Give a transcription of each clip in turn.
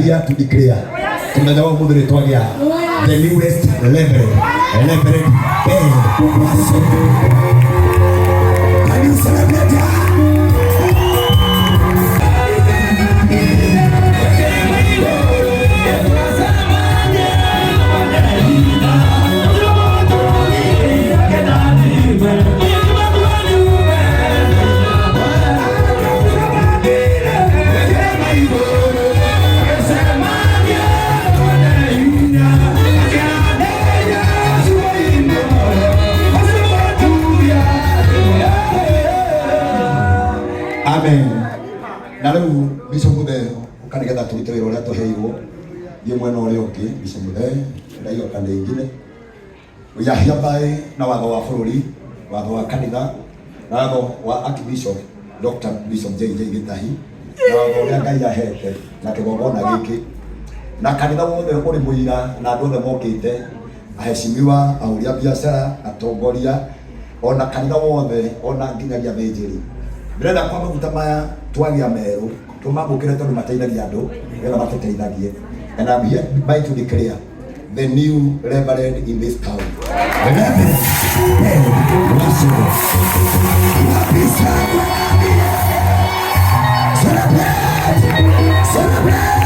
here to declare mũthenya wa ũmũthĩ nĩ twagĩa the newest reverend, Reverend Ben Wacogo. Can you celebrate her? Amen. Na rĩu Bishop Muthee, ũka nĩgetha tũrute wĩra ũrĩa tũheirwo. Thiĩ mwena ũrĩa ũngĩ, Bishop Muthee, enda hiyo pande ingine. We are hereby na watho wa bũrũri, watho wa kanitha, na watho wa Archbishop Dr. Bishop JJ Gĩtahi, na watho ũrĩa Ngai ahete na kĩgongona gĩkĩ, na kanitha wothe ũrĩ mũira na andũ othe mokĩte, aheshimiwa, ahũri a biacara, atongoria, ona kanitha wothe, ona nginyagia athĩnjĩri. Ndĩrenda kwa maguta maya twagĩa merũ tũmamũkĩre tondũ mateithagia andũ nĩgetha matũteithagie. And I'm here by to declare the new reverend in this town, Reverend Ben Wacogo. Celebrate! Celebrate! Celebrate!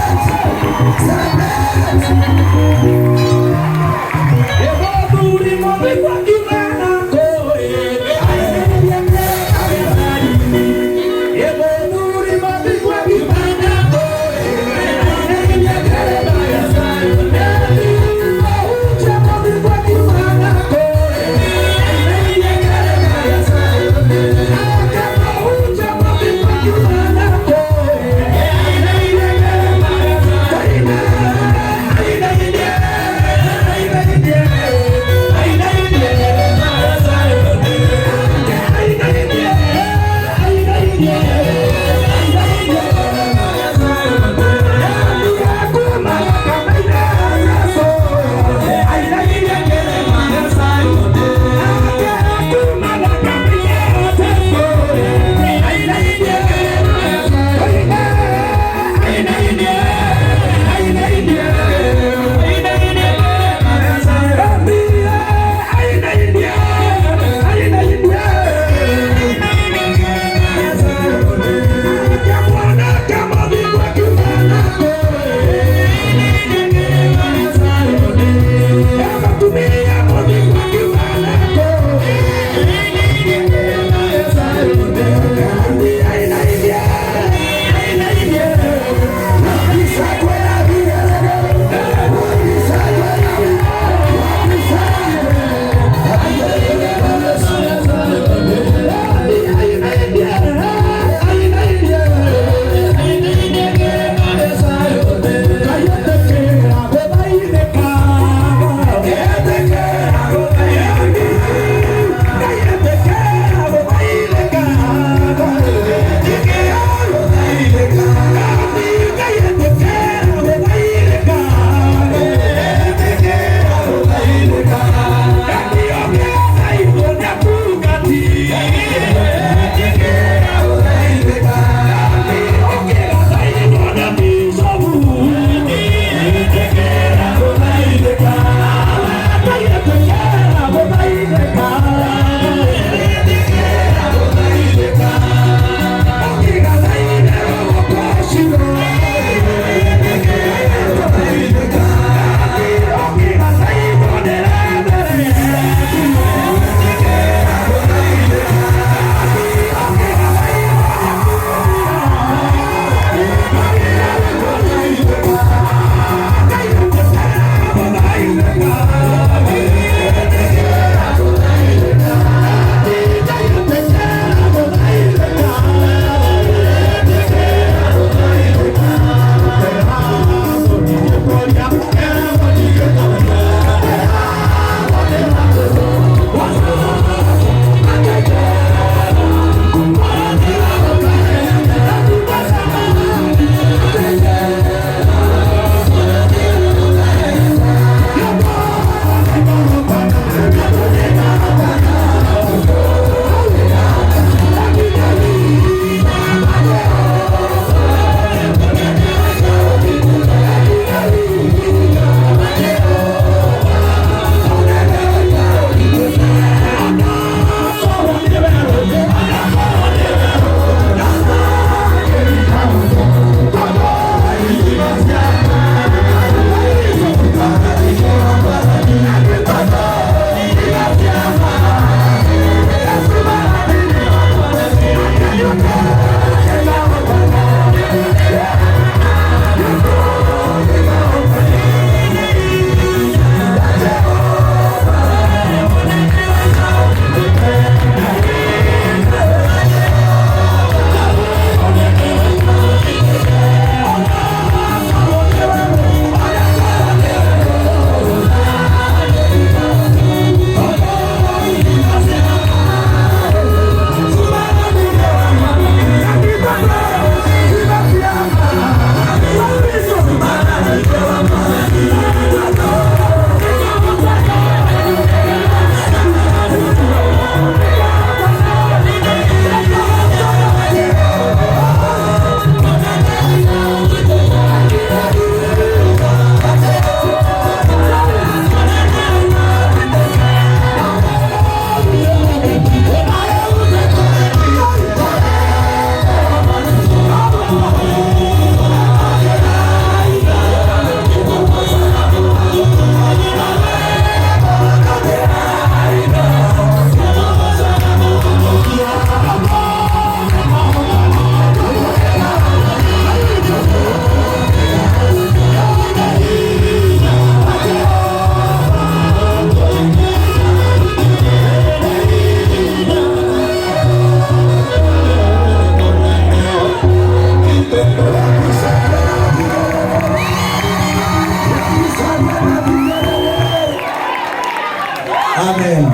Amen.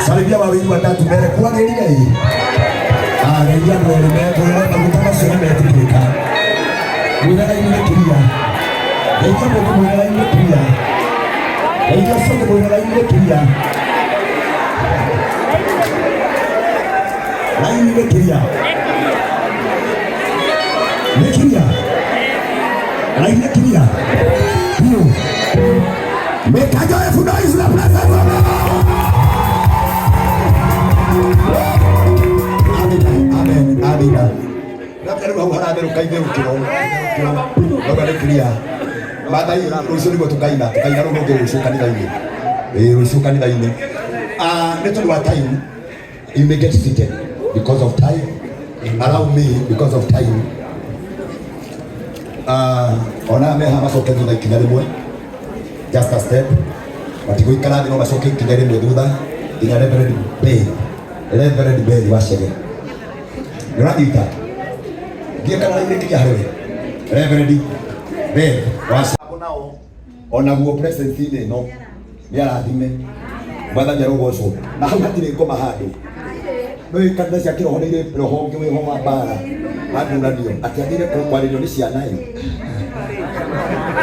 Salimia wawili watatu mbere kwagĩrire ĩ. Ah, geithia andũ erĩ mekwĩre maguta macio nĩ metĩkĩrĩka. Mwĩre raini nĩ clear. Geithia mũndũ mwĩre raini nĩ clear. Geithia ũcio ũngĩ mwĩre raini nĩ clear. Raini nĩ clear. Nĩ clear. Raini nĩ clear. Biũ. Make a joyful noise in the presence of the Lord. Amen, amen, amen. Labda rĩu hau haratherũka itherũkĩro rauga nĩ clear. Maathai rũciũ nĩguo tũkaina, tũkaina rũu rũngĩ rũciũ kanitha-inĩ. Ĩĩ rũciũ kanitha-inĩ. Ah, nĩ tondũ wa time, you may get seated because of time. Allow me because of time. Ah, ona meha macoke thutha ikinya rĩmwe, just a step, matigũikara thĩ no macoke ikinya rĩmwe thutha nginya Reverend Bell, Reverend Bell wa Chege. Nĩ ũranyita ngiĩ kana raini kinya harĩ we Reverend Bell wa Chege nao onaguo presence-inĩ ĩno nĩ arathime mwathani arogocwo na hau hatirĩ ngoma handũ. Nĩ kanitha cia kĩroho nĩ irĩ roho ũngĩ wĩho wa mbara wa ndũranio atĩ agĩrĩire kwarĩrio nĩ ciana ĩ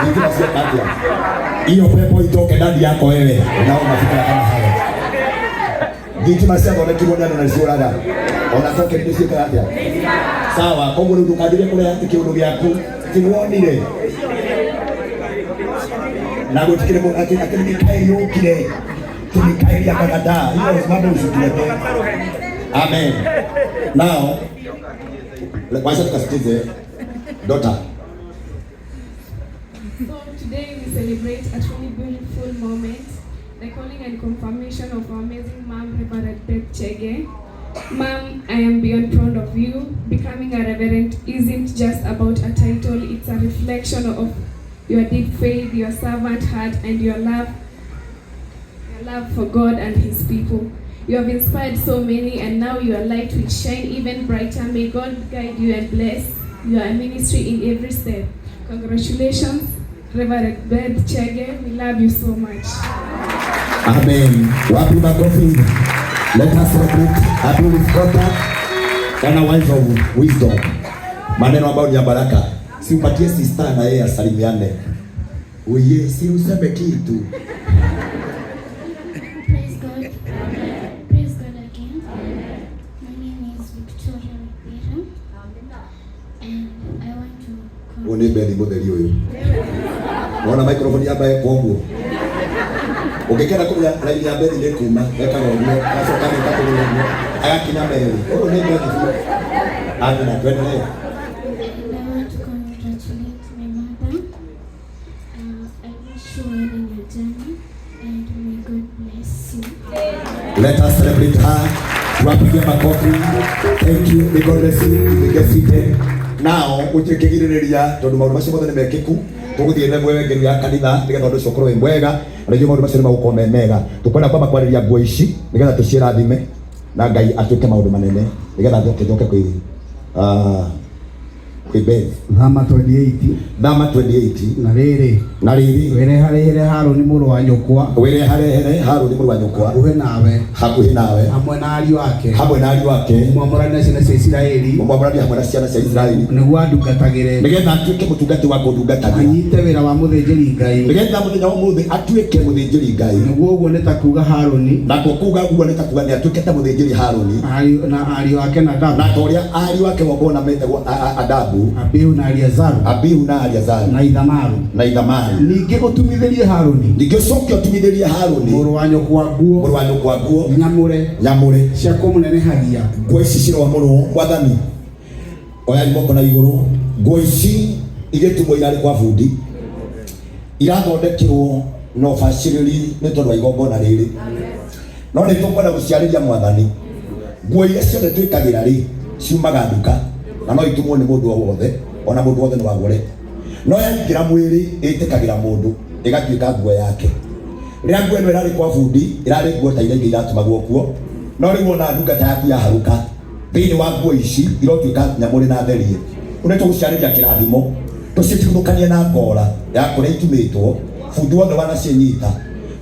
Thitima cieka atĩa? Hiyo pepo itoke ndani yako wewe unao mafikira kama hayo. Thitima ciathondekirwo nĩ andũ na nĩciũraga. Ona token nĩ ciĩkaga atĩa? Sawa, koguo rĩu ndũkanjĩrie kũrehe atĩ kĩũndũ gĩaku ti wonire na gũtikĩrĩ mũndũ atĩ atĩ nĩ Mikaeli ũkire, ti Mikaeli akakataa. Hiyo mambo usituletee. Amen. Now, wacha tukasikize daughter. So today we celebrate a truly beautiful moment, the calling and confirmation of our amazing mom, Reverend Beth Chege. Mom, I am beyond proud of you. Becoming a reverend isn't just about a title, it's a reflection of your deep faith, your servant heart, and your love for God and His people. You have inspired so many, and now your light will shine even brighter. May God guide you and bless your ministry in every step. Congratulations, Reverend Beth Chege. We love you so much. Amen. Wapi makofi? Let us celebrate a beautiful daughter and a wife of wisdom. Maneno ambayo ni ya baraka. Si upatie sister na yeye asalimiane. Uye, si useme kitu. Praise God. Praise God again. My name is Victoria Wipira. And I want to Ũyũ nĩ Bethi mũtheri ũyũ. Wona microphone yamba ĩkwo ũguo. Ũngĩkenda kũmenya raini ya Bethi nĩ kuma, ekaga ũguo, agacoka ageka kũgũrũ ũguo, agakinya Meri. Ũyũ nĩ Bethi biũ. Amina, tuendelee. And I want to congratulate my mother. I wish you well in your journey and may God bless you. Let us celebrate her. Tuwapigie makofi. Thank you. May God bless you. You may get seated. Now, gũtirĩ kĩgirĩrĩria tondũ maũndũ macio mothe nĩ mekĩku. Tũgũthiĩ na mwewengeru ya kanitha nĩgetha ũndũ ũcio ũkorwo wĩ mwega na nĩguo maũndũ macio nĩ magũkorwo me mega. Tũkwenda kwamba kwarĩria nguo ici nĩgetha tũciĩrathime na Ngai atuĩke maũndũ manene nĩgetha njoke njoke kwĩ kwĩ Beth. Thama 28. Thama 28. Na rĩrĩ, na rĩrĩ, wĩreharehere Harũni mũrũ wa nyũkwa wĩreharehere Harũni mũrũ wa nyũkwa hakuhĩ nawe, hakuhĩ nawe, hamwe na ariũ ake, hamwe na ariũ ake, mwamũranie na ciana cia Isiraeli, mũmwamũranie hamwe na ciana cia Isiraeli, nĩguo andungatagĩre, nĩgetha atuĩke mũtungati wa kũndungatagĩra, anyite wĩra wa mũthĩnjĩri Ngai. Nĩgetha mũthenya wa ũmũthĩ atuĩke mũthĩnjĩri Ngai. Nĩguo ũguo nĩ ta kuuga Harũni Nakuo kuga ũguo nĩ ta kuga nĩ atuĩke ta mũthĩnjĩri Harũni na ariũ ake Nadabu, na ta ũrĩa ariũ ake wongona metagwo Adabu, Abihu na Eliazaru, Abihu na Aliazaru, na Ithamaru. Na Ithamaru. Ningĩ ũtumithĩrie Harũni Ningĩ ũcoke ũtumithĩrie Harũni mũrũ wa nyũkwa nguo mũrũ wa nyũkwa nguo nyamũre nyamũre cia kũmũnenehagia. Nguo ici ciroamũrwo. Mwathani, oyai moko na igũrũ. Nguo ici igĩtumwo irarĩ kwa bundi, irathondekirwo na ũbacĩrĩri nĩ tondũ wa igongona rĩrĩ, no nĩ tũkwenda gũciarĩria Mwathani. Nguo iria ciothe twĩkagĩra rĩ, ciumaga nduka na no itumwo nĩ mũndũ o wothe, ona mũndũ wothe no agũre, no yaingĩra mwĩrĩ ĩtĩkagĩra mũndũ ĩgatuĩka nguo yake. Rĩrĩa nguo ĩno ĩrarĩ kwa bundi, ĩrarĩ nguo ta iria ingĩ iratumagwo kuo, no rĩu wona ndungata yaku yaharũka thĩinĩ wa nguo ici irotuĩka nyamũre na therie. Rĩu nĩ tũgũciarĩria kĩrathimo, tũcitigithũkanie na ngora ya kũrĩa itumĩtwo. Bundi wothe wanaciĩnyita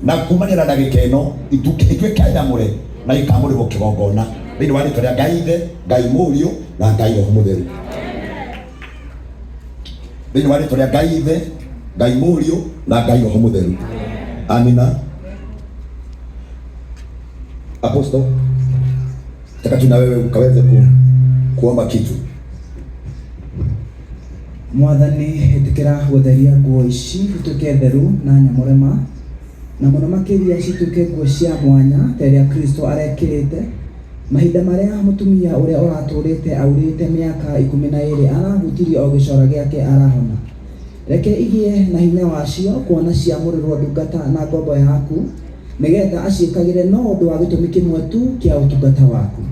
Na kumania na ndagĩka ĩno ituĩke nyamũre na ikamũrĩrwo kĩgongona thĩinĩ wa rĩtwa rĩa Ngai Ithe, Ngai Mũriũ na Ngai Roho Mũtheru. Thĩinĩ wa rĩtwa rĩa Ngai Ithe, Ngai Mũriũ na Ngai Roho Mũtheru. Amina. Apostle, nataka tu na wewe ukaweze kuomba kitu. Mwathani, ĩtĩkĩra gũtheria nguo ici ituĩke theru na nyamũre ma, na mũno makĩria cituĩke nguo cia mwanya ta ĩrĩa Kristo arekĩrĩte mahinda marĩa mũtumia ũrĩa ũratũrĩte aurĩte mĩaka 12 arahutirie o gĩcora gĩake arahona. Reke igĩe na hinya wacio kuona ciamũrĩrwo ndungata na ngombo yaku, nĩgetha aciĩkagĩre no ũndũ wa gĩtũmi kĩmwe tu kĩa ũtungata waku.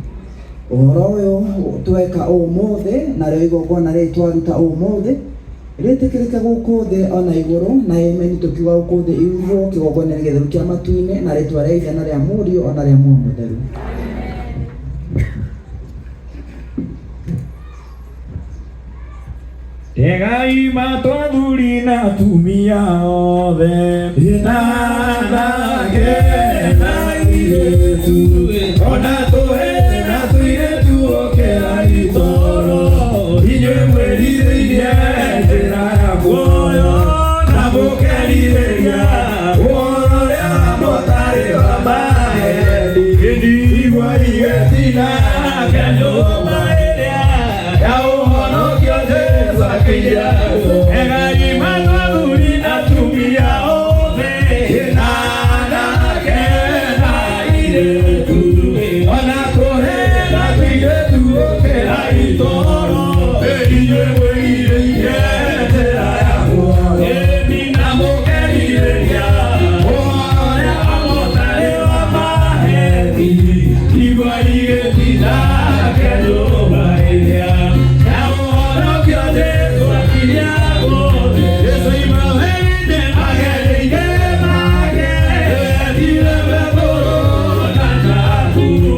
Ũhoro ũyũ tweka ũmũthĩ, narĩo igongona rĩrĩ twaruta ũmũthĩ, rĩtĩkĩrĩke gũkũ thĩ ona igũrũ, na ĩmeni tũkiuga gũkũ thĩ irutwo kĩgongona-inĩ gĩtheru kĩa matu-inĩ, na rĩtwa rĩa Ithe na rĩa Mũriũ ona rĩa Muoyo Mũtheru. Tegai matũ athuri na atumia othe, na anake na airĩtu, ona tũhĩĩ na tũirĩtu, ũkĩrai toro. Inyuĩ mwĩrirĩirie njĩra ya muoyo, na mũkerirĩria ũhoro ũrĩa mũtarĩ wa maheni. Igua igĩtina nyũmba ĩrĩa ya ũhonokio Jesũ akĩiya. Tegai matũ athuri na atumia othe, na anake na airĩtu, ona tũhĩĩ na tũirĩtu, ũkĩrai toro. Inyuĩ mwĩrirĩirie njĩra ya muoyo, na mũkerirĩria ũhoro ũrĩa mũtarĩ wa maheni. Igua igĩtina nyũmba ĩrĩa ya ũhonokio Jesũ akinya. Jesũ imahĩndĩ magereire make, endire Petero na Jakubu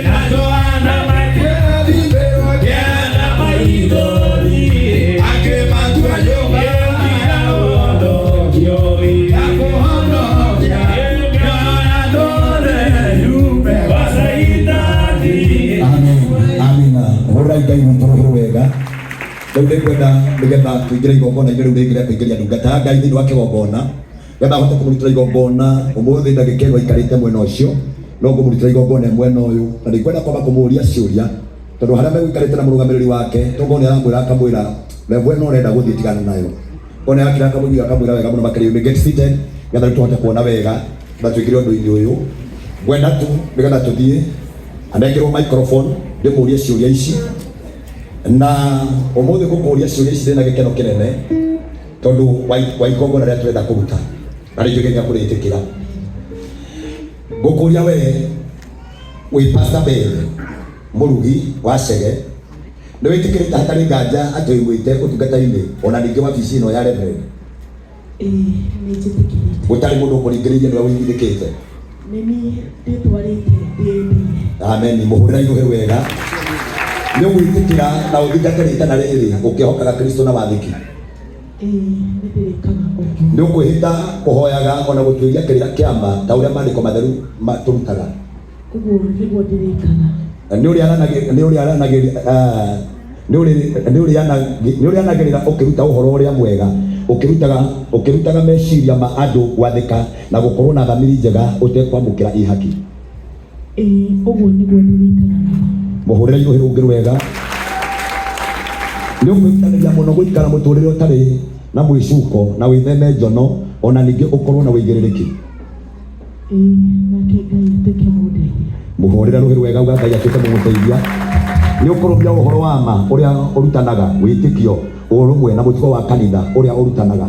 na Johana, makĩenda maithori, akĩmatua nyũmba ya ũhonokio, ya kũhonokia mĩoyo ya ndũrĩrĩ yume kwa Caitani. Amen. Amina. Hũrai Ngai witũ rũhĩ wega. Rĩu nĩngwenda nĩgetha tũingĩre igongona-inĩ rĩu rĩngĩ rĩa kũingĩria ndungata ya Ngai thĩinĩ wa kĩgongona, nĩgetha ahote kũmũrutĩra igongona ũmũthĩ. Ndagĩka ĩno aikarĩte mwena ũcio, no ngũmũrutĩra igongona mwena ũyũ, na ndĩkwenda kwamba kũmũria ciũria, tondũ harĩa megũikarĩte na mũrũgamĩrĩri wake, tondũ nĩ aramwĩra akamwĩra level ĩno ũrenda gũthiĩ tigana nayo. Ona yakira akamũiguithia akamwĩra wega mũno makĩria. You may get seated nĩgetha rĩu tũhote kuona wega na tũingĩre ũndũ-inĩ ũyũ. Ngwenda tu nĩgetha tũthiĩ anengerwo microphone, ndĩmũrie ciũria ici. Na ũmũthĩ ngũkũria ciũria ici ndĩna gĩkeno kĩnene, tondũ wa igongona rĩrĩa tũrenda kũruta, na rĩngĩ nĩ akũrĩtĩkĩra. Ngũkũria, we wĩ Pastor Beth Mũrugi wa Chege, nĩ wĩtĩkĩrĩte hatarĩ nganja atĩ wĩmwĩte ũtungata-inĩ ona ningĩ wabici ĩno ya Reverend? Ĩĩ, nĩ njĩtĩkĩrĩte. Gũtarĩ mũndũ ũkũringĩrĩirie, nĩwe wĩiguithĩkĩte? Nĩ niĩ ndĩtwarĩte ndĩĩndĩire. Amen. Mũhũrĩra iruhe wega. Nĩ ũgwĩtĩkĩra na ũthingate rĩtana rĩrĩ ũkĩhokaga Kristo na wathĩki? Ĩĩ, nĩ ndĩrĩkaga ũguo. Nĩ ũkwĩhĩta kũhoyaga ona gũtuĩria kĩrĩra kĩa ma ta ũrĩa maandĩko matheru matũrutaga? Ũguo nĩguo ndĩrĩkaga. Nĩ ũrĩanagĩrĩra ũkĩruta ũhoro ũrĩa mwega, ũkĩrutaga meciria ma andũ gwathĩka na gũkorwo na thamiri njega ũtekwamũkĩra ihaki? Ĩĩ, ũguo nĩguo ndĩrĩkaga nama. Mũhũrĩre iruhĩ rũngĩ rwega. Nĩ ũkwĩrutanĩria mũno gũikara mũtũrĩre ũtarĩ na mwĩcuko na wĩtheme njono, ona ningĩ ũkorwo na wĩigĩrĩrĩki? Ĩĩ, nake Ngai atuĩke mũndeithia. Mũhũrĩre rũhĩ rwega, uga Ngai atuĩke mũgũteithia. Nĩ ũkũrũmia ũhoro wa ma ũrĩa ũrutanaga, wĩtĩkio, ũrũmwe na mũtugo wa kanitha ũrĩa ũrutanaga?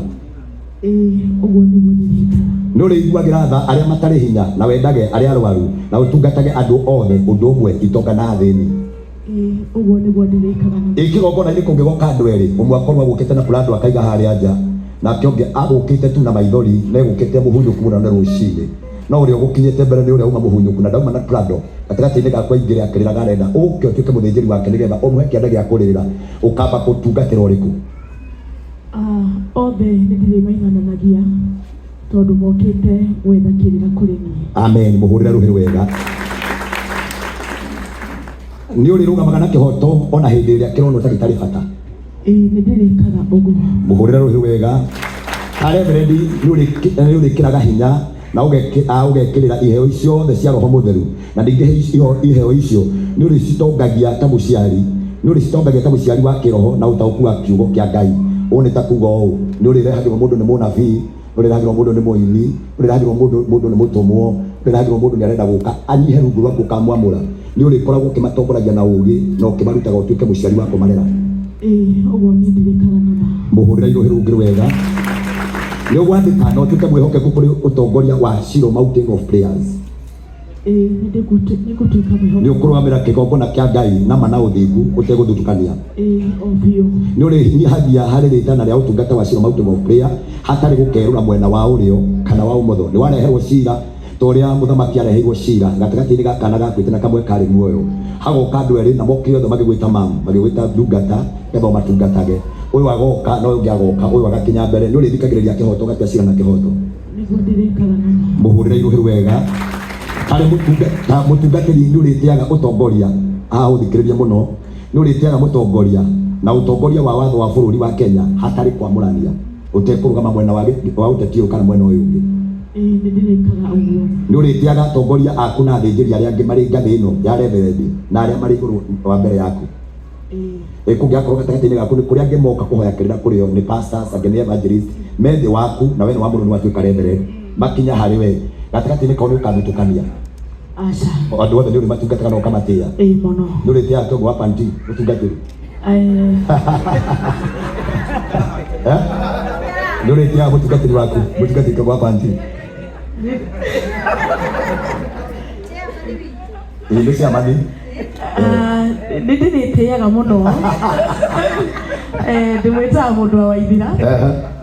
Ĩĩ, ũguo nĩguo ndĩrĩkaga. Nĩ ũrĩiguagĩra tha arĩa matarĩ hinya, na wendage arĩa arwaru, na ũtungatage andũ othe ũndũ ũmwe, itonga na athĩni? Ĩĩ, ũguo nĩguo ndĩrĩkaga nama. Ĩ kĩgongona-inĩ kũngĩgoka andũ erĩ, ũmwe akorwo agũkĩte na prado akaiga harĩa nja, nake ũngĩ agũkĩte tu na maithori na egũkĩte mũhunyũku mũno nĩ rũcinĩ, no ũrĩa ũgũkinyĩte mbere nĩ ũrĩa uma mũhunyũku na ndauma na prado, gatagatĩ-inĩ gakwa aingĩre akĩrĩraga, arenda ũke ũtuĩke mũthĩnjĩri wake nĩgetha ũmũhe kĩande gĩa kũrĩrĩra, ũkamba kũtungatĩra ũrĩkũ? Ah, othe nĩ ndĩrĩmaigananagia. Tondũ mokĩte gwetha kĩrĩra kũrĩ niĩ. Amen. Mũhũrĩre rũhĩ wega. Nĩ ũrĩrũgamaga na kĩhoto ona hĩndĩ ĩrĩa kĩronwo ta gĩtarĩ bata. Ĩĩ nĩ ndĩrĩkaga ũguo. Mũhũrĩre rũhĩ wega. Ta reverendi nĩ ũrĩkĩraga hinya na ũgekĩrĩra iheo ciothe cia Roho Mũtheru, na ningĩ iheo icio nĩ ũrĩcitongagia ta mũciari, nĩ ũrĩcitongagia ta mũciari wa kĩroho na ũtaũku wa kiugo kĩa Ngai. Ũũ nĩ ta kuga ũũ, nĩ ũrĩrehagĩrwo mũndũ nĩ mũnabii, nĩ ũrĩrehagĩrwo mũndũ nĩ mũini, nĩ ũrĩrehagĩrwo mũndũ nĩ mũtũmwo, nĩ ũrĩrehagĩrwo mũndũ nĩ arenda gũka anyihe rungu rwaku ũkamwamũra. Nĩ ũrĩkoragwo ũkĩmatongoragia na ũũgĩ na ũkĩmarutaga ũtuĩke mũciari wa kũmarera. Ĩĩ ũguo niĩ ndirĩkaga na ma. Mũhũrĩre irũhĩ rũngĩ wega. Nĩ ũgwathĩka na ũtuĩke mwĩhokeku kũrĩ ũtongoria wa Shiloh Mountain of Prayers. Ĩĩ nĩngũtuĩka mwĩhokeku. Nĩ ũkũrũgamĩra kĩgongona kĩa Ngai na ma na ũthingu ũtegũthutũkania. Ĩĩ o biũ. Nĩ ũrĩnyihagia harĩ rĩtana rĩa ũtungata wa Shiloh Mountain of Prayer hatarĩ gũkerũra mwena wa ũrĩo kana wa ũmotho. Nĩ wareherwo cira ta ũrĩa mũthamaki areheirwo cira gatagatĩ-inĩ ga kana gakuĩte na kamwe karĩ muoyo. Hagoka andũ erĩ na mokire othe magĩgwĩta mam, magĩgwĩta ndungata nĩgetha ũmatungatage. Ũyũ agoka na ũyũ ũngĩ agoka, ũyũ agakinya mbere. Nĩ ũrĩthikagĩrĩria kĩhoto ũgatua cira na kĩhoto. Nĩguo ndĩrĩkaga na ma. Mũhũrĩre irũhĩ wega. Harĩ mũtungatĩri nĩ ũrĩtĩaga ũtongoria, haha ũthikĩrĩrie mũno, nĩ ũrĩtĩaga mũtongoria na ũtongoria wa watho wa bũrũri wa Kenya hatarĩ kwamũrania, ũtekũrũgama mwena wa ũteti ũyũ kana mwena ũyũ ũngĩ. Ĩĩ nĩ ndĩrĩkaga ũguo. Nĩ ũrĩtĩaga atongoria aku na athĩnjĩri arĩa angĩ marĩ ngathĩ ĩno ya reverendi na arĩa marĩ igũrũ wa mbere yaku. Ĩĩ. Kũngĩgakorwo gatagatĩ-inĩ gaku nĩ kũrĩa angĩ moka kũhoya kĩrĩra kũrĩ o nĩ pastors, angĩ nĩ evangelist, me thĩ waku na we nĩ wamũrwo nĩ watuĩka reverend, makinya harĩ we gatagatĩ-inĩ kao nĩ ũkathutũkania. Aca. Andũ othe nĩ ũrĩmatungataga na ũkamatĩĩa. Ĩĩ mũno. Nĩ ũrĩtĩaga kĩongo wa panti mũtungatĩri. Nĩ ũrĩtĩaga mũtungatĩri waku, mũtungatĩri kĩongo wa panti. Ĩĩ nĩ ciamani. Nĩ ndĩrĩtĩaga mũno. Ndĩmwĩtaga mũndũ wa Waithira.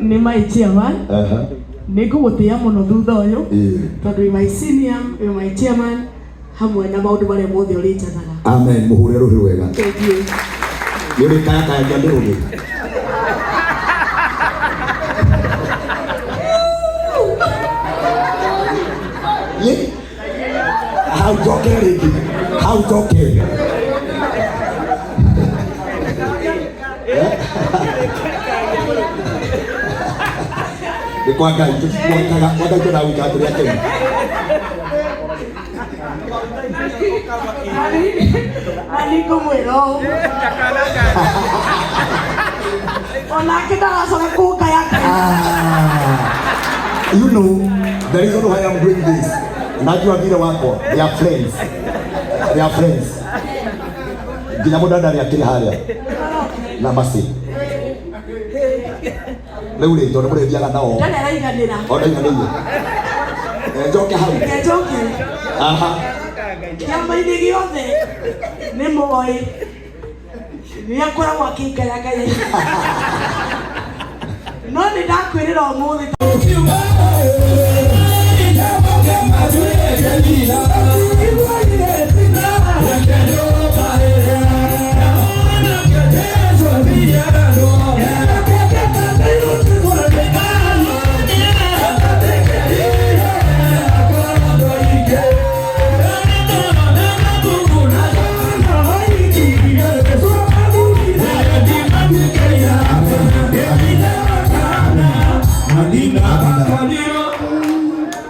Nĩ my chairman. Nĩ ngũgũtĩĩa mũno thutha ũyũ tondũ wĩ my senior, wĩ my chairman hamwe na maũndũ marĩa mothe ũrĩnjathaga. Amen. Mũhũrĩre rũhĩ wega. Thank you. Nĩ ũrĩkayakayagia ndũrũgĩ. Hau njokere rĩngĩ. Hau njokere. Nĩ kwa Ngai tũtikuonekaga, kwa Ngai twendaga gũikara tũrĩ akenu. Na nĩ ngũmwĩra ũũ. Onake ndagacoka kũngayakaya. You know, the reason why I'm doing this, najua vile wako, they are friends. They are friends. Nginya mũndũ ndarĩ akĩrĩ harĩa na Mercy. Rĩu rĩ, tondũ mũrĩthiaga nao. Ndarĩ araiganĩra. O ndaiganĩire. Njoke hau. Reke njoke. Aha. Kĩama-inĩ gĩothe nĩ moĩ nĩ akoragwo akĩngayagaya. No nĩ ndakwĩrĩra ũmũthĩ.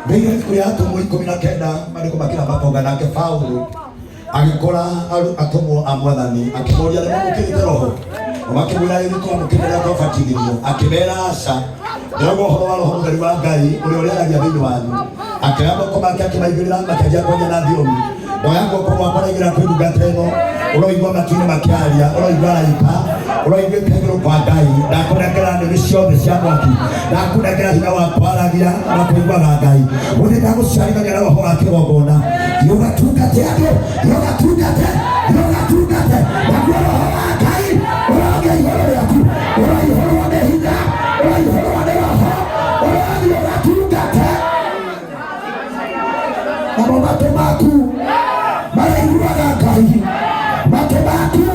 Thĩinĩ wa ibuku rĩa atũmwo 19 maandĩko makĩra makauga nake Paulo agĩkora atũmwo a Mwathani akĩmoria nĩ mamũkĩrĩte roho, makĩmwĩra ĩĩ nĩtwamũkĩrire rĩrĩa twabatithirio. Akĩmera aca, ndĩrauga ũhoro wa Roho Mũtheru wa Ngai ũrĩa ũrĩaragia thĩinĩ wanyu. Akĩoya moko make akĩmaigĩrĩra, makĩanjia kwaria na thiomi. Ndoya guoko gwakwa ndaigĩrĩra kwĩ ndungata ĩno, ũroigua matu-inĩ makĩaria, ũroigua araika, ũroiguĩte igũrũ kwa Ngai. Ndakũnengera nĩmĩ ciothe cia mwaki, ndakũnengera hinya wa kwaragia na kũiguaga Ngai. Gũthiĩ ndagũciarithania na roho wa kĩgongona. Thiĩ ũgatungate andũ, thiĩ ũgatungate, thiĩ ũgatungate. Naguo roho wa Ngai ũrogĩa igũrũ rĩaku, ũraihũrwo nĩ hinya, ũraihũrwo nĩ roho, ũrathiĩ ũgatungate. Namo matũ maku maraiguaga Ngai, matũ maku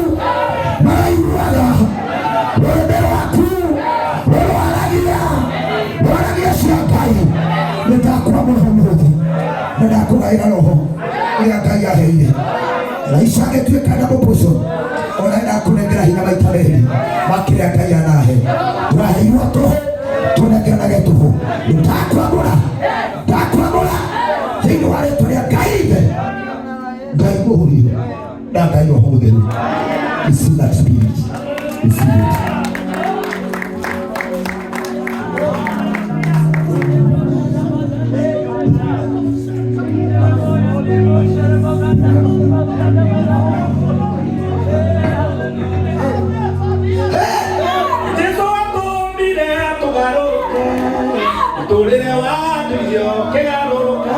maraiguaga, rũrĩmĩ rwaku rũrwaragia, rwaragia cia Ngai. Ndakwamũra ũmũthĩ na ndakũgaĩra roho ũrĩa Ngai aheire. Elisha agĩtuĩka double portion, ona ndakũnengera hinya maita merĩ ma kĩrĩa Ngai anahe. Tũraheirwo tũhũ, tũnengeranage tũhũ. Ndakwamũra, ndakwamũra thĩinĩ wa rĩtwa rĩa Ngai Ithe, Ngai Mũhũri na Ngai Roho Mũtheru. Receive that spirit. Receive it. Jesu atũmbire atũgarũrũke, mũtũrĩre wa nduithio ũkĩgarũrũka.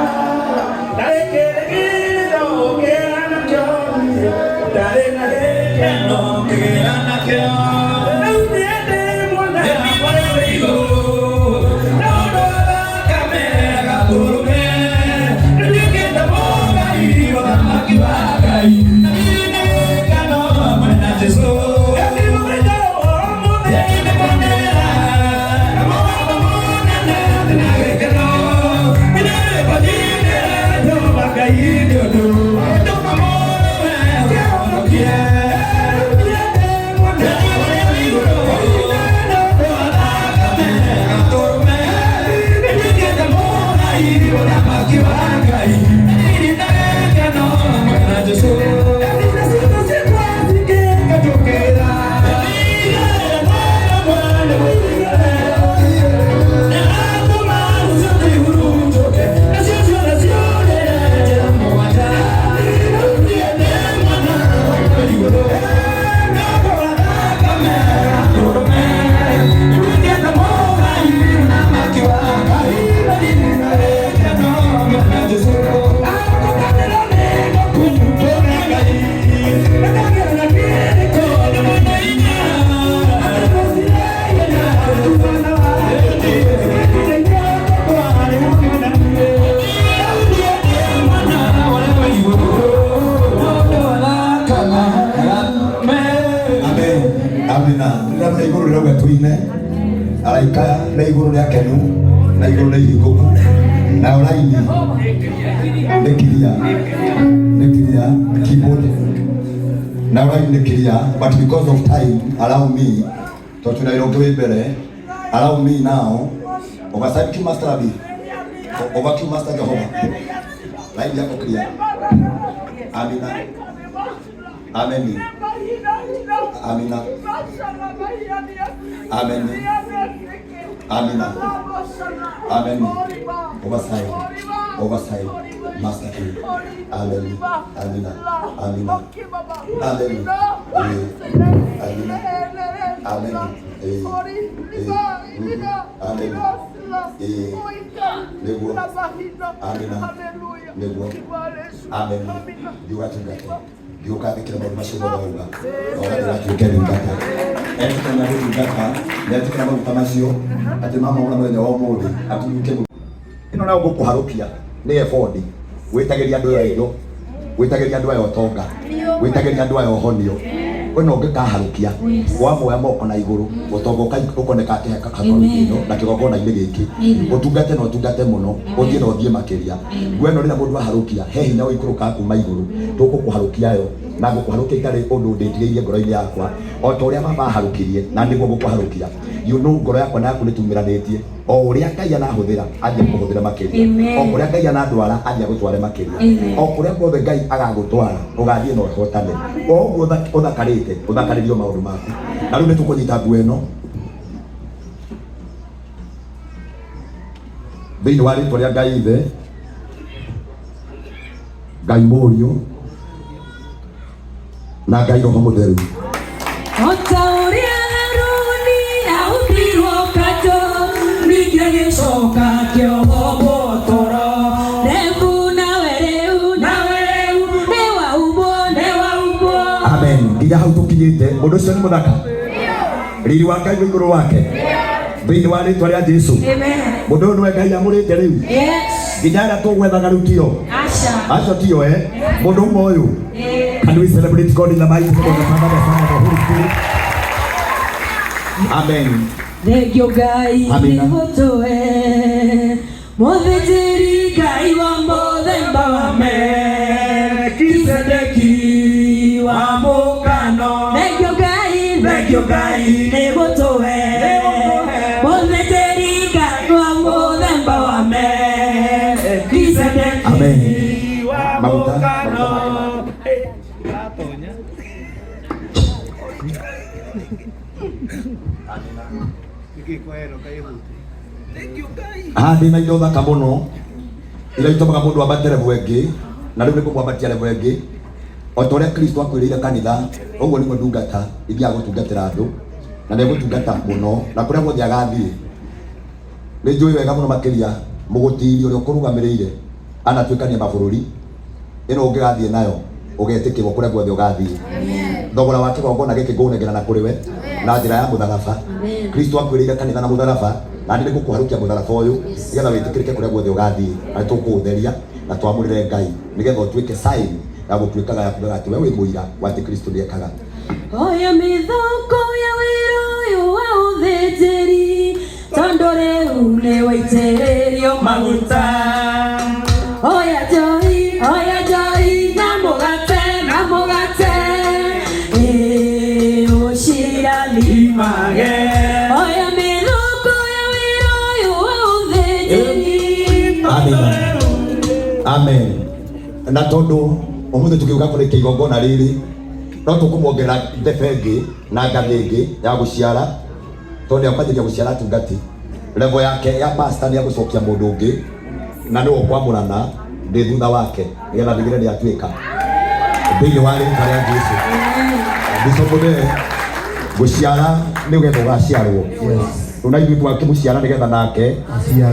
Ndarĩ kĩrĩgĩrĩro ũkĩgĩa nakĩo, ndarĩ na gĩkeno ũkĩgĩa nakĩo. Rĩu niĩ ndĩ mwana wa wĩ igũrũ, na ũndũ wa thakame ya Gatũrũme, nĩnduĩkĩte mũgai ũthamaki wa Ngai. Na niĩ nĩ gĩkeno hamwe na Jesũ. Amen. Amina. Rĩrĩa igũrũ rĩrauga tuine, araika na igũrũ rĩa kenu na igũrũ nĩ ihingũku, nayo raini nĩ kiria, nĩ kiria keyboard, nayo raini nĩ kiria, but because of time allow me, tondũ twĩna wĩra ũngĩ wĩ mbere, allow me now over thank you Master Abi, over to Master Jehovah, raini yako clear. Amina. Amen. Amina. Amen. Amina. Amen. Oversight. Oversight. Master King. Amen. Amina. Amina. Amen. Amina. Amen. Amen. Nĩguo. Amina. Nĩguo. Amen. Ndiũgatungate. Ndiũkathĩkĩra maũndũ macio mothe wauga. Ũgathiĩ ũgatuĩke ndungata. Etĩkĩra na gũtungata, etĩkĩra maguta macio, atĩ mama ũra mũthenya wa ũmũthĩ atuĩke ĩno nayo ngũkũharũkia nĩ ebodi wĩtagĩria andũ aya indo, wĩtagĩria andũ aya ũtonga, wĩtagĩria andũ aya ũhonio. Ĩno ũngĩkaharũkia wamoya moko na igũrũ, ũtonga ũkoneka hakoro-inĩ ĩno na kĩgongona-inĩ gĩkĩ, ũtungate na ũtungate mũno, ũthiĩ na ũthiĩ makĩria. Nguo ĩno rĩrĩa mũndũ aharũkia, he hinya ũikũrũkaga kuma igũrũ, tũgũkũharũkia yo na ngũkũharũkia itarĩ ũndũ ndĩtigĩirie ngoro-inĩ yakwa, o ta ũrĩa baba aharũkirie na nĩguo ngũkũharũkia. You know ngoro yakwa na yaku nĩtumĩranĩtie, o ũrĩa Ngai anahũthĩra athiĩ akũhũthĩre makĩria, o kũrĩa Ngai anandwara athiĩ agũtware makĩria, o kũrĩa guothe Ngai agagũtwara ũgathiĩ na ũhotane, o ũguo ũthakarĩte ũthakarĩrio maũndũ maku. Na rĩu nĩtũkũnyita nguo ĩno thĩinĩ wa rĩtwa rĩa Ngai Ithe, Ngai Mũriũ na Ngai Roho Mũtheru. O ta ũrĩa Harũni aumbirwo kanjũ, ningĩ agĩcoka akĩohwo toro. Rebu nawe rĩu, nawe rĩu, nĩwaumbwo, nĩwaumbwo. Amen. Nginya hau tũkinyĩte, mũndũ ũcio nĩ mũthaka. Riri wa Ngai wĩ igũrũ wake thĩinĩ wa rĩtwa rĩa Jesu. Amen. Mũndũ ũyũ nĩwe Ngai amũrĩte rĩu. Yes. Nginya arĩa tũgwethaga rĩu tio. Aca. Acio tio mũndũ ũmwe ũyũ. Can we celebrate God in the mighty name of the Father, the Son, and the Holy Spirit? Amen. Thengio Ngai Amina. nĩ gũtũhe mũthĩnjĩri Maguta, nyamũkano. Haha ndĩna indo thaka mũno iria itũmaga mũndũ ambate level ĩngĩ, na rĩu nĩ kũmwambatia level ĩngĩ. O ta ũrĩa Kristo akwĩrĩire kanitha, ũguo nĩguo ndungata ithiaga gũtungatĩra andũ, na nĩ egũtungata mũno, na kũrĩa guothe agathiĩ. Nĩ njũĩ wega mũno makĩria mũgũtiri ũrĩa ũkũrũgamĩrĩire anatuĩkania mabũrũri, ĩno ũngĩgathiĩ nayo ũgetĩkĩrwo kũrĩa guothe ũgathiĩ. Thogora wa kĩgongona gĩkĩ ngũũnengera na kũrĩ we na njĩra ya mũtharaba. Kristo akwĩrĩire kanitha na mũtharaba, na niĩ nĩngũkũharũkia mũtharaba ũyũ nĩgetha wĩtĩkĩrĩke kũrĩa guothe ũgathiĩ, na nĩtũkũũtheria na twamũrĩre Ngai nĩgetha ũtuĩke sign ya gũtuĩkaga ya kugaga atĩ we wĩ mũira wa atĩ Kristo nĩekaga. Oya mĩthoko ya wĩra ũyũ wa ũthĩnjĩri, tondũ rĩu nĩ waitĩrĩrio maguta. Oya njohi na mũgate, na mũgate, ĩĩ ũcirathimage. Oya mĩthoko ya wĩra ũyũ wa ũthĩnjĩri. Amen. Amen. Na tondũ ũmũthĩ tũkiuga kũrĩkia igongona rĩrĩ, no tũkũmuongerera ndebe ĩngĩ na ngathĩ ĩngĩ ya gũciara, tondũ nĩakwanjĩrĩria gũciara atungati. Level yake ya pastor nĩ egũcokia mũndũ ũngĩ, na nĩwe ũkwamũrana ndĩ thutha wake nĩgetha ndigĩre nĩ atuĩka thĩinĩ wa rĩtwa rĩa Jesũ. Bishop Mũthee, gũciara nĩ ũgetha ũgaciarwo. Rĩu na ithuĩ twakĩmũciara nĩgetha nake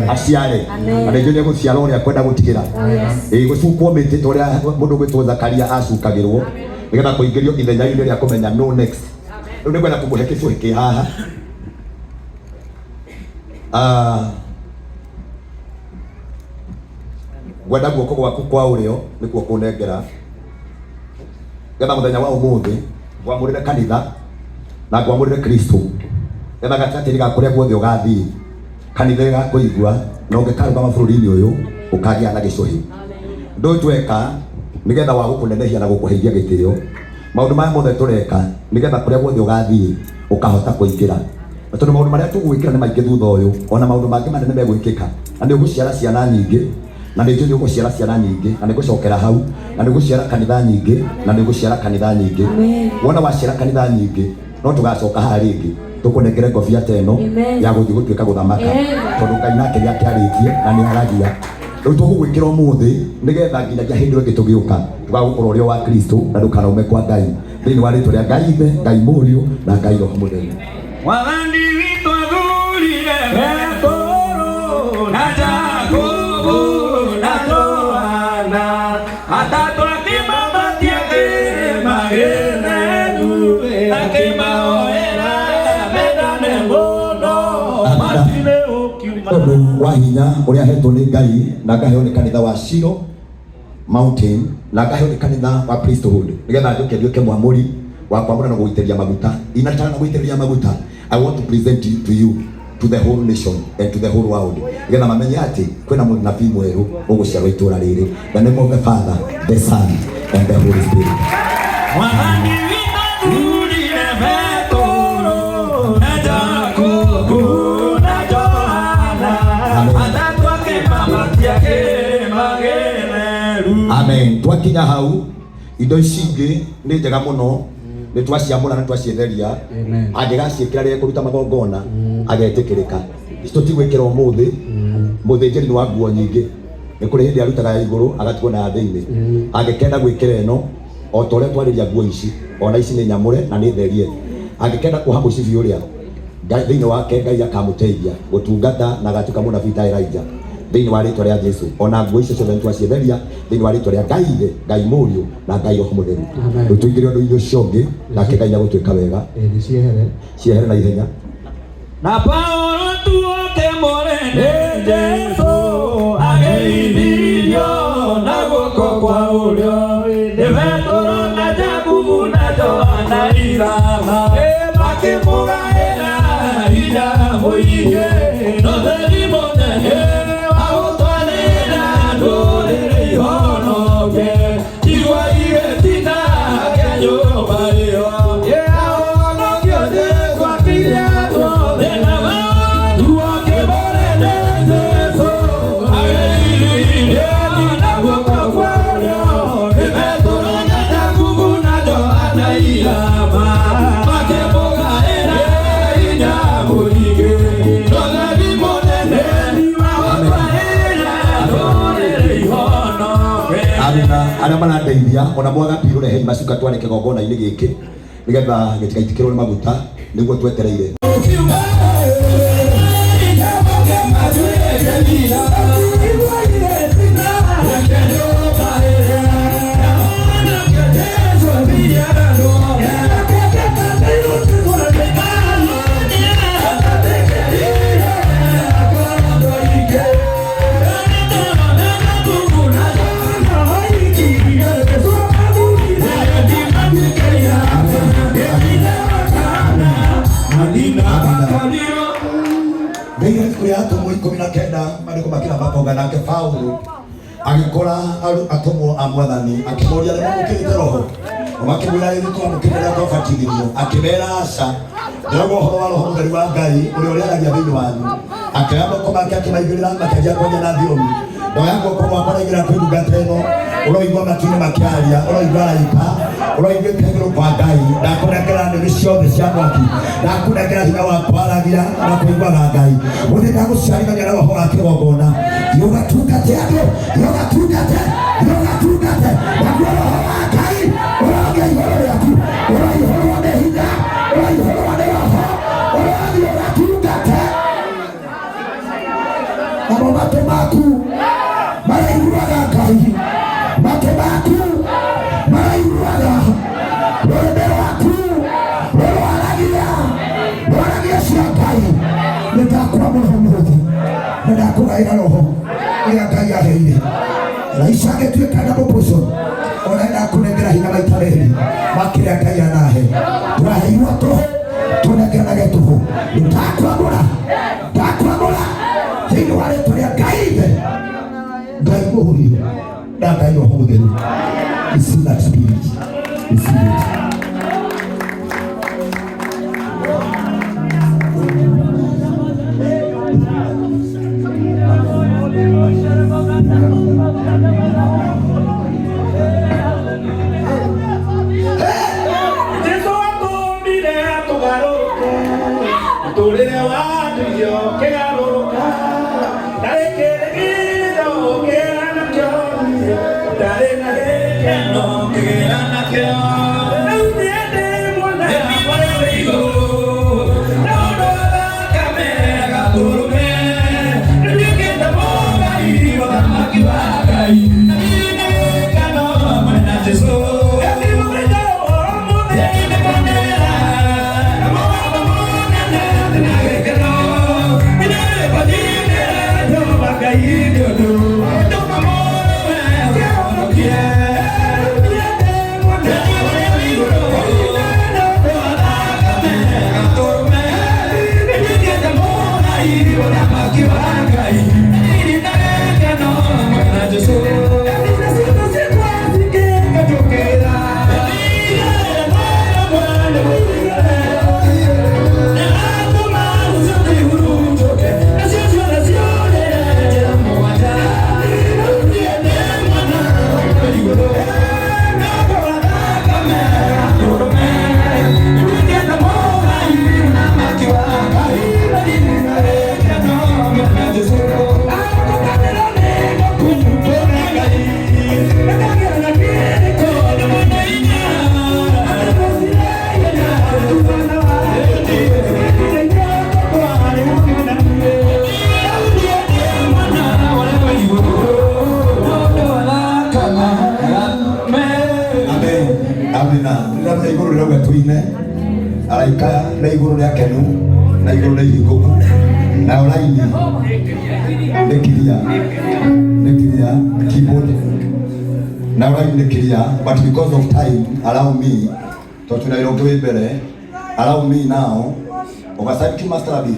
aciare, na nĩ njũĩ nĩegũciara ũrĩa akwenda gũtigĩra. Ĩĩ, gũcukwo mĩtĩ ta ũrĩa mũndũ ũgwĩtwo Zakaria acukagĩrwo nĩgetha kũingĩrio ithenya-inĩ rĩa kũmenya no next. Rĩu nĩngwenda kũmũhe kĩbũĩ kĩ haha. Ngwenda guoko gwaku kwa ũrĩo nĩkuo kũnengera, nĩgetha mũthenya wa ũmũthĩ ngwamũrĩre kanitha na ngwamũrĩre Kristo, nĩgetha gatagatĩ-inĩ ga kũrĩa guothe ũgathiĩ kanitha ĩgakũigua, na ũngĩkarũgama bũrũri-inĩ ũyũ ũkagĩa na gĩcũhĩ. Ũndũ ũyũ tweka nĩgetha wa gũkũnenehia na gũkũheithia gĩtĩo. Maũndũ maya mothe tũreka nĩgetha kũrĩa guothe ũgathiĩ ũkahota kũingĩra, na tondũ maũndũ marĩa tũgwĩkĩra nĩ maingĩ thutha ũyũ, ona maũndũ mangĩ manene megwĩkĩka, na nĩ ũgũciara ciana nyingĩ, na nĩ njũĩ nĩ ũgũciara ciana nyingĩ, na nĩ ngũcokera hau, na nĩ ũgũciara kanitha nyingĩ, na nĩ ũgũciara kanitha nyingĩ. Wona waciara kanitha nyingĩ, no tũgacoka haha rĩngĩ tũkũnengere ngobia ta ĩno ya gũthiĩ gũtuĩka gũthamaka, tondũ Ngai nake nĩ akĩarĩtie na nĩ aragia. Rĩu tũgũgwĩkĩra ũmũthĩ nĩgetha nginyagia hĩndĩ ĩyo ĩngĩ tũgĩũka tũgagũkorwo ũrĩ o wa Kristo na ndũkanaume kwa Ngai, thĩinĩ wa rĩtwa rĩa Ngai Ithe, Ngai Mũriũ na Ngai Roho Mũtheru. Mwathani witũ athurire Petero na Jakubu na Johana, atatũ akĩmambatia kĩrĩma kĩnene, akĩmahoera mendane mũno, matirĩ ũkiuma. Tondũ wa hinya ũrĩa ahetwo nĩ Ngai na ngaheo nĩ kanitha wa Shilo Mountain na ngaheo nĩ kanitha wa Priesthood, nĩgetha njũke nduĩke mwamũri wa kwamũra na gũitĩrĩria maguta. Inatara na gũitĩrĩria maguta, I want to present you to you, to the whole nation and to the whole world, nĩgetha mamenye atĩ kwĩna mũnabii mwerũ ũgũciarwo itũũra rĩrĩ. The name of the Father, the Son and the Holy Spirit. Mwathani witũ athurire Petero na Jakubu na Johana, atatũ akĩmambatia kĩrĩma kĩtheru. Amen. Twakinya hau, indo ici ingĩ nĩ njega mũno, nĩ twaciamũra na twacitheria. Angĩgaciĩkĩra rĩrĩa kũruta magongona agetĩkĩrĩka. Ici tũtigwĩkĩra ũmũthĩ, mũthĩnjĩri nĩ wa nguo nyingĩ, nĩ kũrĩ hĩndĩ arutaga ya igũrũ agatigwo na ya thĩinĩ. Angĩkenda gwĩkĩra ĩno o ta ũrĩa twarĩria nguo ici, ona ici nĩ nyamũre na nĩ therie. Angĩkenda kuoha mũcibi ũrĩa Ngai thĩinĩ wake, Ngai akamũteithia gũtungata na agatuĩka mũnabii ta Elijah thĩinĩ wa rĩtwa rĩa Jesũ. Ona nguo icio ciothe nĩtwacitheria thĩinĩ wa rĩtwa rĩa Ngai Ithe, Ngai Mũriũ na Ngai Roho Mũtheru. Rĩu tũingĩre ũndũ-inĩ ũcio ũngĩ, nake Ngai agũtuĩka wega. Ciehere na ihenya. Na Paulo tuoke mũrene Jesũ ageithirio na guoko kwa ũrĩo, nĩ Petero na Jakubu na Johana ithama, makĩmũgaĩra hinya mũingĩ, na ũtheri mũnene wa gũtwarĩra ndũrĩrĩ ihonoke. Igua igĩtina kĩa nyũmba ĩyo, ahonokio Jesũ akĩire andũ othe, na tuoke mũrene Jesũ Arĩa marandeithia ona mwaga pirũ rehei macuka twarĩ kĩgongona-inĩ gĩkĩ nĩgetha gĩtigaitĩkĩrwo nĩ maguta nĩguo twetereire. Thĩinĩ ibuku rĩa atũmwo 19 maandĩko makĩra makonga nake Paulo agĩkora atũmwo a mwathani akĩmoria nĩ mamũkĩrĩte roho makĩmwĩra rĩu twamũkĩrĩte rĩrĩa twabatithirio akĩmera aca ndĩrauga ũhoro wa roho mũtheru wa Ngai ũrĩa ũrĩaragia thĩinĩ wanyu akĩoya moko make akĩmaigĩrĩra makĩanjia kwaria na thiomi ndoya guoko gwakwa ndaigĩrĩra kwĩ ndungata ĩno ũroigua matu-inĩ makĩaria ũroigua araika ũroiguĩte igũrũ kwa Ngai ndakũnengera nĩmĩ ciothe cia mwaki ndakũnengera hinya wa kwaragia na kũiguaga Ngai gũthiĩ ndagũciarithania na roho wa kĩgongona thiĩ ũgatungate andũ thiĩ ũgatungate thiĩ ũgatungate naguo roho wa Ngai ũrogĩa igũrũ rĩaku ũraihũrwo nĩ hinya ũraihũrwo nĩ roho ũrathiĩ ũgatungate namo matũ maku maraiguaga Ngai matũ maku maraiguaga rũrĩmĩ rwaku rũrwaragia rwaragia cia Ngai nĩndakwamũra ũmũthĩ na ndakũgaĩra roho ũrĩa Ngai aheire Elisha agĩtuĩka double portion ona ndakũnengera hinya maita merĩ ma kĩrĩa Ngai anahe tũraheirwo tũhũ tũnengeranage tũhũ nĩndakwamũra ndakwamũra thĩinĩ wa rĩtwa rĩa Ngai ithe Ngai mũhũrio na Ngai roho mũtheru. Receive that spirit. Receive it. Jesu atũmbire atũgarũrũke mũtũrĩre wa nduio kĩgarũrũka ndarĩ kĩrĩgĩrĩro kĩra nakĩo ndarĩ na gĩkeno kĩgĩra nakĩo rĩu niĩ ndĩ mwana ũrĩa wĩ igũrũ na ũndũ wa thakame gatũrũme nĩnduĩkĩte mũgai ũthamaki wa Ngai na niĩ nĩ gĩkeno hamwe na Jesũ. Amen. Amina. Rĩrĩa igũrũ rĩrauga tuine araika na igũrũ rĩa kenu na igũrũ rĩa ihingũku nayo raini nĩ kiria nĩ kiria keyboard nayo raini nĩ kiria but because of time allow me tondũ twĩna wĩra ũngĩ wĩ mbere allow me now oversight to master Abi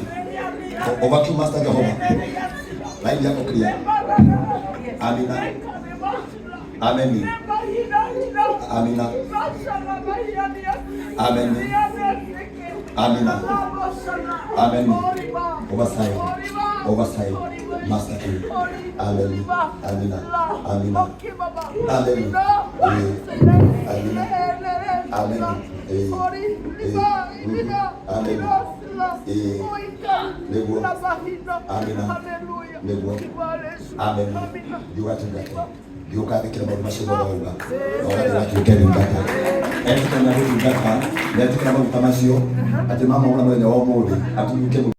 over to master Jehovah raini yako clear. Amina. Amen. Amina. Amen. Amina. Amen. Oversight. Oversight. Master King. Amen. Amina. Amina. Amen. Amina. Amen. Amen. Nĩguo. Amina. Nĩguo. Amen. Ndiuga tungate. Ndiũkathĩkĩra maũndũ macio mothe wauga na ũgathiĩ ũgatuĩke ndungata. Etĩkĩra na gũtungata, na etĩkĩra maguta macio atĩ mama ona mũthenya wa ũmũthĩ atuĩke.